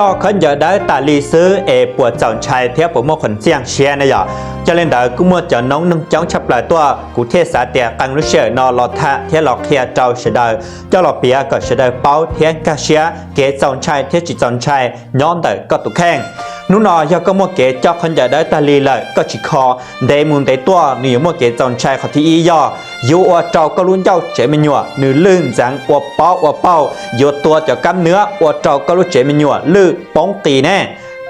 coj khaub ncaws dawb tas li xwb es puas txaus ntshai thiab puas muaj qhov txiaj siab ne yom? Yog li ntawd kuj muaj cov noob neeg coob tshaj plaws tuaj, kuv thiaj xav tias qee lub sij hawm no los tham thiab los qhia rau sawv daws coj los piav kom sawv daws paub thiab nkag siab kev txaus ntshai thiab tsis txaus ntshai nyob ntawm koj tus kheej. Hnub no yog koj muaj kev coj khaub ncaws dawb tag li lawm koj tsis kho, ntev mus ntev tuaj nws yuav muaj kev txaus ntshai. Qhov thib ib yog yuav ua rau koj lub ncauj tsev me nyuam nws lwj ntxeev ua pob ua pauj, yuav tua cov kab nws ua rau koj lub tsev me nyuam lwj poob qis ne.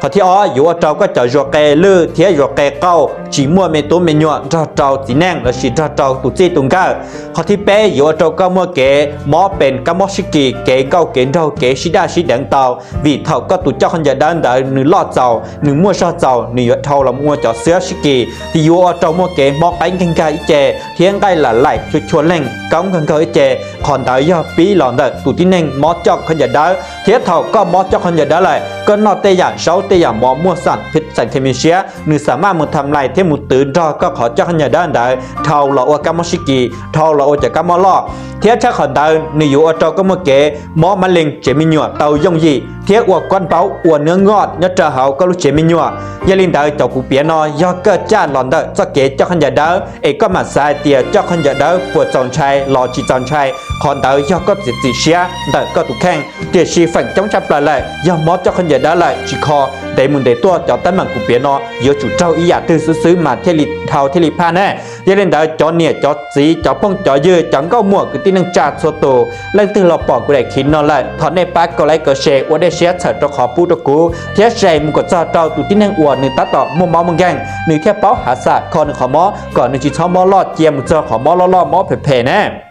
Qhov thib ob yuav ua rau koj cov zuag qe lwj thiab zuag qe qauj tsis muaj me tub me nyuam nrog rau txiv neej lossis nrog rau tus txij tus nkawm. Qhov thib peb yuav ua rau koj muaj kev mob pes kab mob sib kis, kev nkauj kev nraug, kev sib daj sib deev tau, vim thaum koj tus coj khaub ncaws dawb ntawd nws loj txaus, nws muaj zog txaus, nws yuav dhau los mus ua cov xwab sib kis, thiaj yuav ua rau muaj kev mob qaib nkag nkag ib ce thiab nqaij lam laim chua chua leeg koob nkag nkaug ib ce. Qhov ntawd yog pib los ntawm tus tib neeg mob coj khaub ncaws dawb. Thiab thaum koj mob coj khaub ncaws dawb lawm, koj noj tej yam zaub tej yam mov muaj xam phim xam khe me siab, nws xam maj mus tham lais thiab mus twv nrog koj qhov coj khaub ncaws dawb ntawd dhau los ua kab mob sib kis, dhau los ua cov kab mob loj. Thiab tshaj qhov ntawd nws yuav ua rau koj muaj kev mob mab leeg tsev me nyuam tau yooj yim thiab ua kab npaub ua nuab ngoj nyob rau hauv koj lub tsev me nyuam. Yog li ntawd cov kuv piav no yog koj caj los ntawm txoj kev coj khaub ncaws dawb es koj mam xav hais tias coj khaub ncaws dawb puas txaus ntshai los tsis txaus ntshai, qhov ntawd yog koj txiav txim siab ntawm koj tus kheej. Tiam sis feem coob tshaj plaws lawm yog mob coj khaub ncaws dawb lawm tsis kho, ntev mus ntev tuaj cov teeb meem kuv piav no yuav tsum raug ib yam twg xwb xwb mas thiaj li dhau thiaj li phaj ne. Yog li ntawd cov niam cov txiv cov phooj cov ywg cov nkauj muam kwv tij neej tsa txhua tus, leej twg los pom kuv daim khiv no lawm thov nej pab kaum like kaum share ua dej siab txhawm rau qhov pub rau kuv thiab share mus kom txog rau tus tib neeg uas nws tab tom muaj mob muaj nkeeg nws thiaj paub hav xam kho nws qhov mob kom nws tsis txhob mob loj cia mus txog qhov mob loj loj mob phem phem ne.